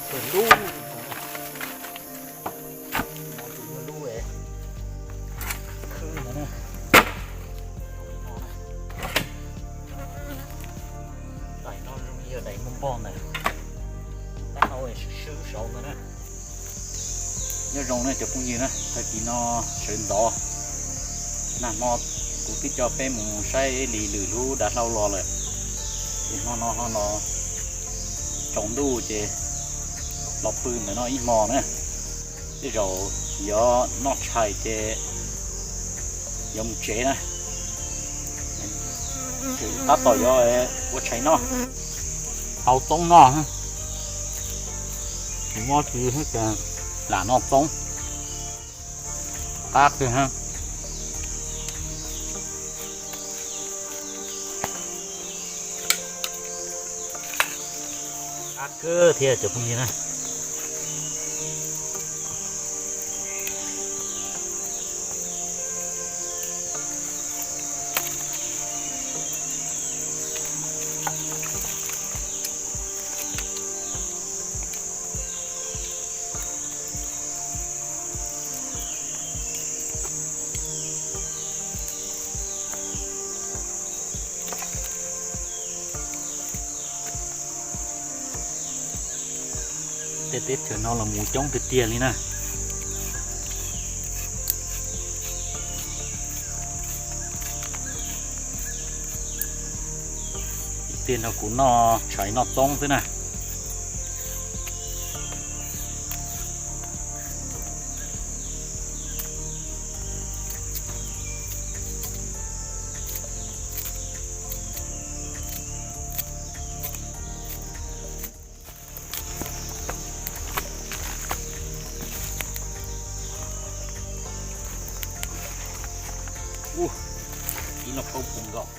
Lub, lub, daim no zoo yog daim npog ntawd, tab no swb saud ntawd na. Nyob zoo na cov phooj ywg na, tag kis no sawv ntxov, nag hmo kuv twb coj peb mus saib li lwm lub dav hlau los lawm, ces hmo no ho los tsaus ntuj ces los pw ntawm no ib hmo na. Tej zaum yuav noj tshais ces yuav mus tsev na. Tab tom yuav ua tshais noj, hau txoob noj, tsis muaj tsi thiab ces lam noj txoob, qab kawg. Qab kawg thiab cov phooj ywg na. Tej teb chaws no los mus coob tiag tiag li na. Ib pliag no kuv noj tshais noj txoob xwb na. Ub, ib lub paub pus nkaus.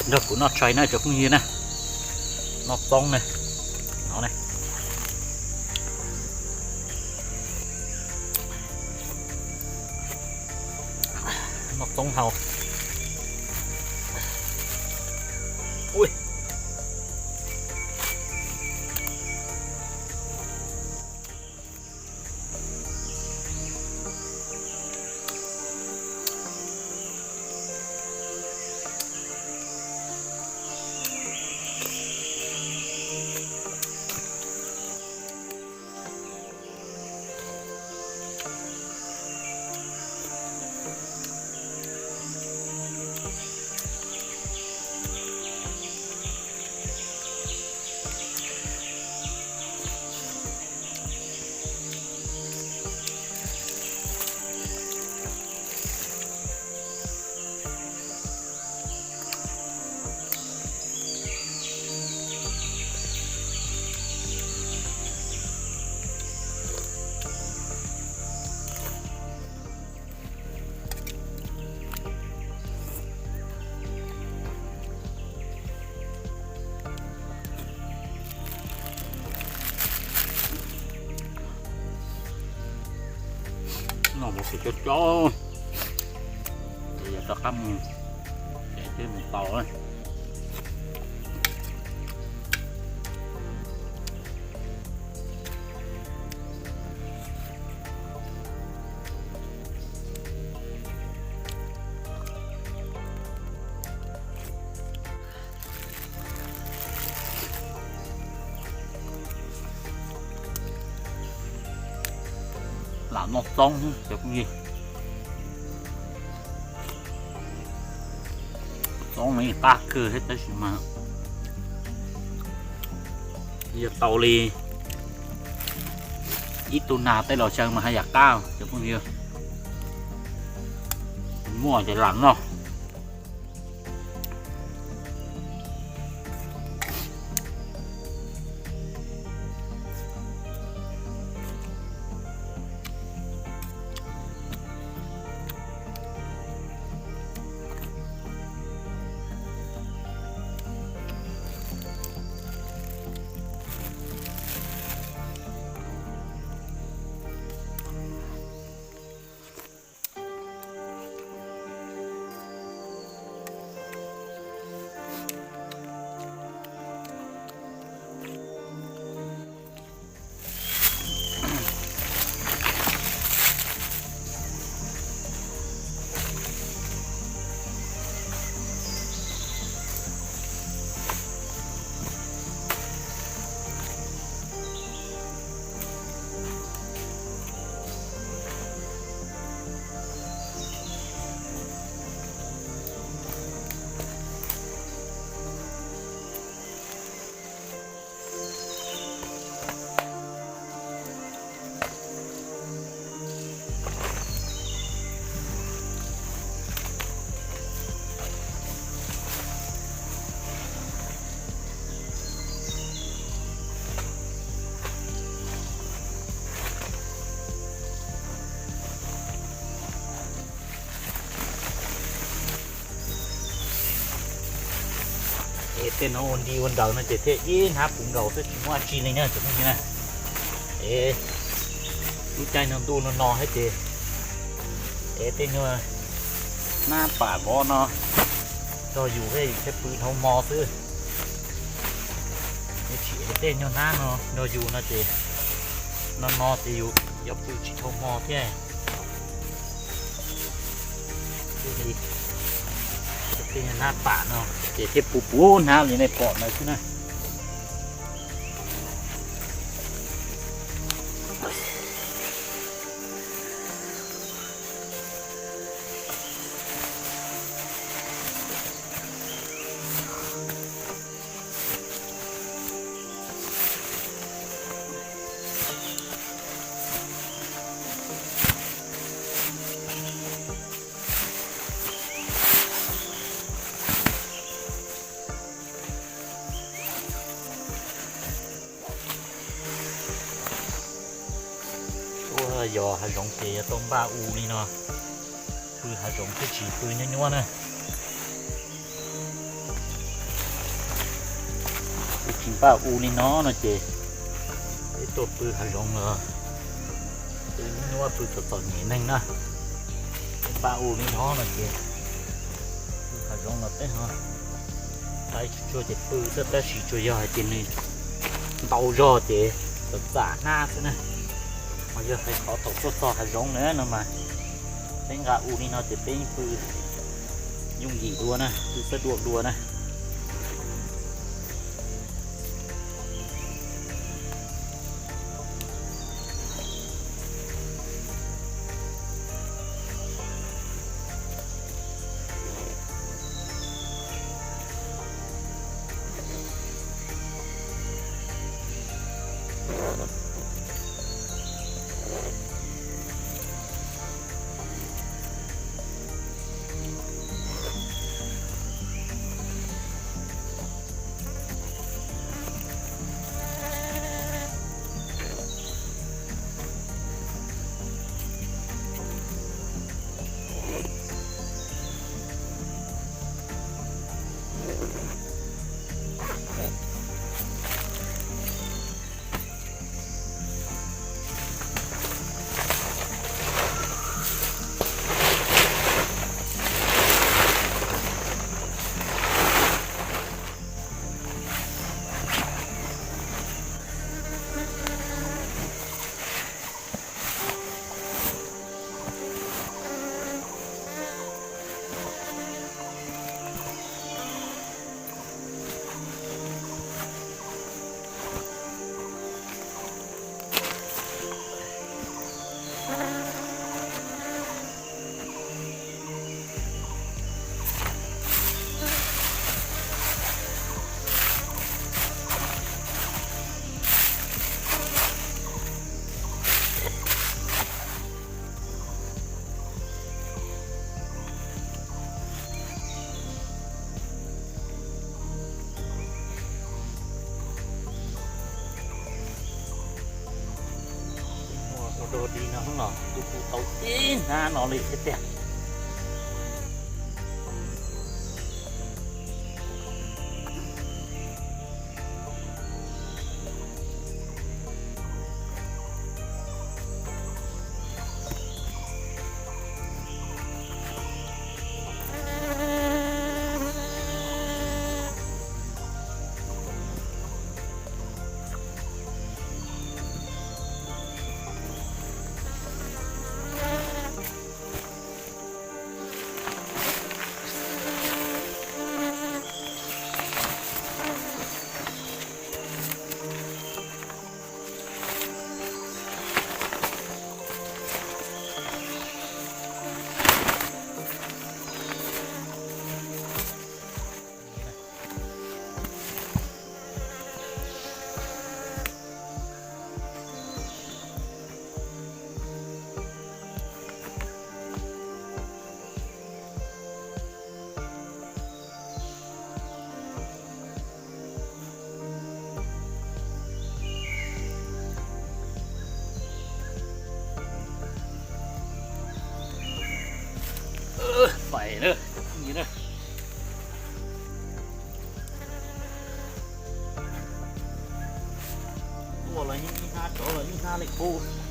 Nrog kuv noj tshais na cov phooj ywg na. Noj txoob na. No ne. Noj txoob hau. Ui. Cov cov, ces yog rov qab mus, ces twb mus tau. Lam noj txoob cov phooj ywg, txoob no yeej qab kawg thiab tab sis mas yog tau li ib tug nag tej los xyoo mas haj yam qab cov phooj ywg. Muaj ces lam noj. Es tej no ua nti ua ntaws no ces thiaj ib hnab puv nkaus xwb tsis muaj dab tsi li na cov phooj ywg na. Es lub caij no ntuj no no thiab ces es tej nyuag hnab pam vov no nrog yus thiab yus thiaj pw dhau hmo xwb. Es tsis es tej nyuag hnab no nrog yus no ces no no ces yus yuav pw tsis dhau hmo thiab. Tej nyuag hnab pam no ces thiaj puv puv hnab li nej pom no xwb na. Tuaj yos hav zoov ces yuav tau npaj u li no, pw hav zoov thiaj tsis pw nyuab nyuab na. Pw tsis npaj u li no no ces peb tuaj pw hav zoov los pw nyuab nyuab pw txom txom nyem neeg na. Peb npaj u li no no ces pw hav zoov los peb ho txhais tsuag ces pw xwb tab sis tsuas yog hais tias nws ntau zog ces txom txom hnab xwb na. Ho yog hais qhov thaum tuaj txog hav zoov na no mas peb nqa u li no ces peb pw yooj yim dua na, pw xab duam dua na. No, tu tu tau ib hnab no li thiab tiag. Pais na, pais na. Tuaj los yeej ib hnab, rov los ib hnab li qub.